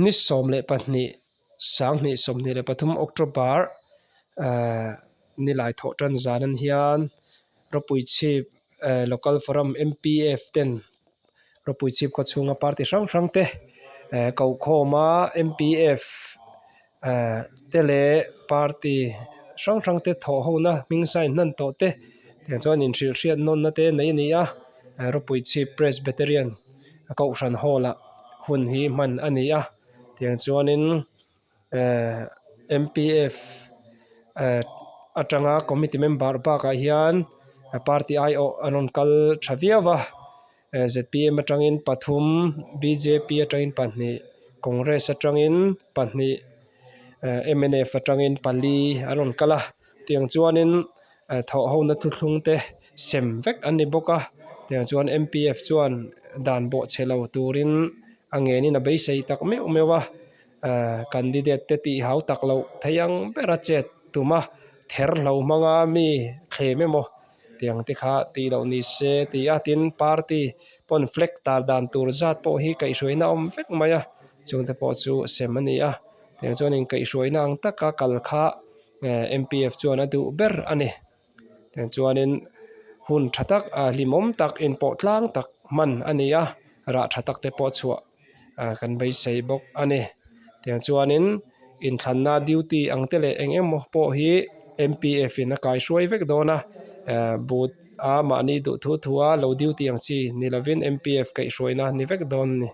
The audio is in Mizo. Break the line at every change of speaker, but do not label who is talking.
Ni 12 2023 October nilai thawh tan zan an hian Rawpuichhip Local Forum MPF ten Rawpuichhip khaw chhunga party hrang hrang te kokhawm a MPF te leh party hrang hrang te thawh ho na hming sign hnan tawh te tiang chuan inhrilh hriat nawnna te nei a ni a Rawpuichhip Presbyterian kohhran hall ah hun hi hman a ni a tiang chuanin ehh M_P_F ehh atanga committee member bakah hian party aiawh an rawn kal tha viau a Z_P_M atangin pathum B_J_P atangin pahnih Congress atangin pahnih ehh M_N_F atangin pali an rawn kal a. Tiang chuanin thawh hona thuthlung te sem vek an ni bawk a, tiang chuan M_P_F chuan dan bawh chhe lo turin a ngenin a beisei tak meuh meuh a, candidate te tih hau tak loh thei ang ber a chet tum a, ther hlo hmanga mi thlem emaw tiang te kha tih loh ni se ti a, tin party pawn flag tar dan tur zat pawh hi kaihhruaina a awm vek mai a, chungte pawh chu sem a ni a, tiang chuan inkaihhruaina ang taka kal kha. M_P_F chuan a duh ber a ni tichuanin hun tha tak ah hlimawm tak inpawh tlang tak hman a ni a rah tha tak te pawh chhuah ah kan beisei bawk a ni tiang chuanin inthlanna duty ang te leh eng emaw pawh hi M_P_F in a kaihruai vek dawn a ah boot a mahni duh thu thu a lo duty ang chi ni lovin M_P_F kaihhruaina ni vek dawn a ni.